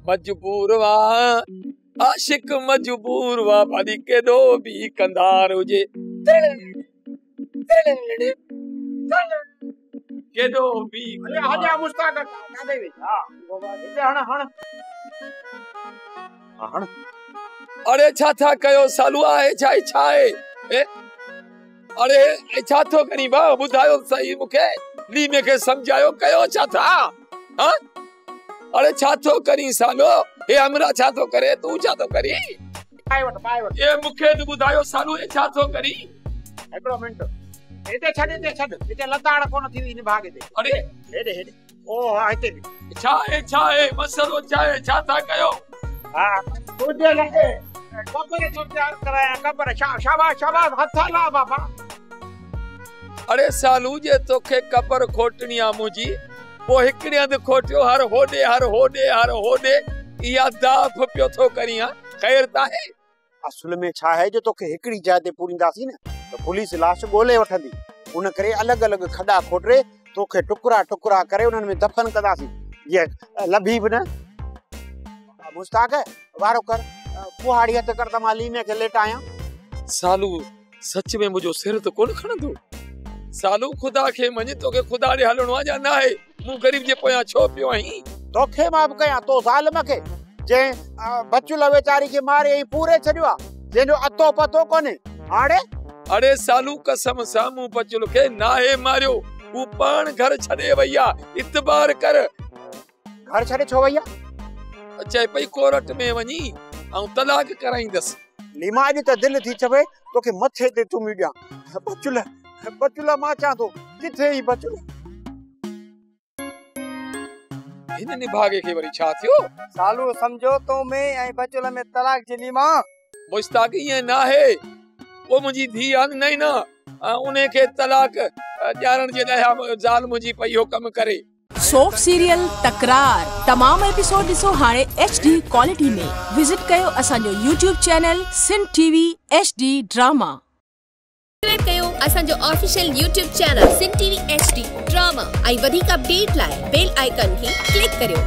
मजबूर वा आशिक मजबूर वा भली केॾो बि कंधार हुजे केॾो बि हजा मुश्ताक काॾे वे हा हिते हण हण हण। अरे छा था कयो सालू आहे छा छा आहे? अरे छा थो करी बा ॿुधायो सही मूंखे लीमे खे सम्झायो कयो छा था? हा अरे छा थो करी सालो हे हमरा छा थो करे तू छा थो करी? पाए वठ पाए वठ ए मूंखे त ॿुधायो सालू हे छा थो करी? हिकिड़ो मिंट हिते छॾ हिते छॾ हिते लताड़ कोन थी हिन भाॻे ते। अरे हेॾे हेॾे ओ हा हिते छा आहे छा आहे मसइलो छा आहे छा था कयो? हा तुंहिंजे लाइ कबर थो तयार करायां कबर। शाबाश शाबाश हथ हला बाबा। अरे सालू जे तोखे कबर खोटणी आहे मुंहिंजी पोइ हिकिड़े हंधि खोटियो हर होॾे हर होॾे हर होॾे इहा दाफ़ पियो थो करी। ख़ैर त आहे? असुल में छा आहे जो तोखे हिकिड़ी जाइ ते पूरींदासीं न त पुलिस लाश ॻोल्हे वठंदी उन करे अलॻि अलॻि खॾा खोटे तोखे टुकड़ा टुकड़ा करे उन्हनि में दफ़न कंदासीं जीअं लभी बि न। मुश्ताक वारो कर कुहाड़ी हथ कर त मां लीमे खे लेटायां। सालू सच में मुंहिंजो सिर त कोन खणंदो। सालू ख़ुदा खे मञ तोखे ख़ुदा ॾे हलणो आहे या न आहे? मूं ग़रीब जे पोयां छो पियो आहीं? तोखे मां बि कयां तो ज़ालिम खे जंहिं बचुल वीचारी खे मारे ऐं पूरे छॾियो आहे जंहिंजो अतो पतो कोन्हे। हाणे अरे सालू कसम सां मूं बचुल खे नाहे मारियो हू पाण घर छॾे वई आहे इतबार कर। घर छॾे छो वई आहे? चए पई कोर्ट में वञी ऐं तलाक कराईंदसि। लीमा अॼु त दिलि थी चवे तोखे मथे ते चुमी ॾियां। बचुल बचुल मां चवां थो किथे ई बचुल। हिन निभागे खे वरी छा थियो? सालू सम्झो तो में ऐं बचुल में तलाक जी लीमा। मुश्ताक ईअं न आहे उहो मुंहिंजी धीउ आहे न न उन खे तलाक ॾियारण जे लाइ ज़ाल मुंहिंजी पई इहो कमु करे। सोप सीरियल तकरार तमाम एपिसोड ॾिसो हाणे HD quality में। विज़िट कयो असांजो YouTube channel Sindh TV HD drama. Subscribe कयो असांजो official YouTube channel Sindh TV HD drama ऐं वधीक अपडेट लाइ बेल आइकन खे क्लिक करियो।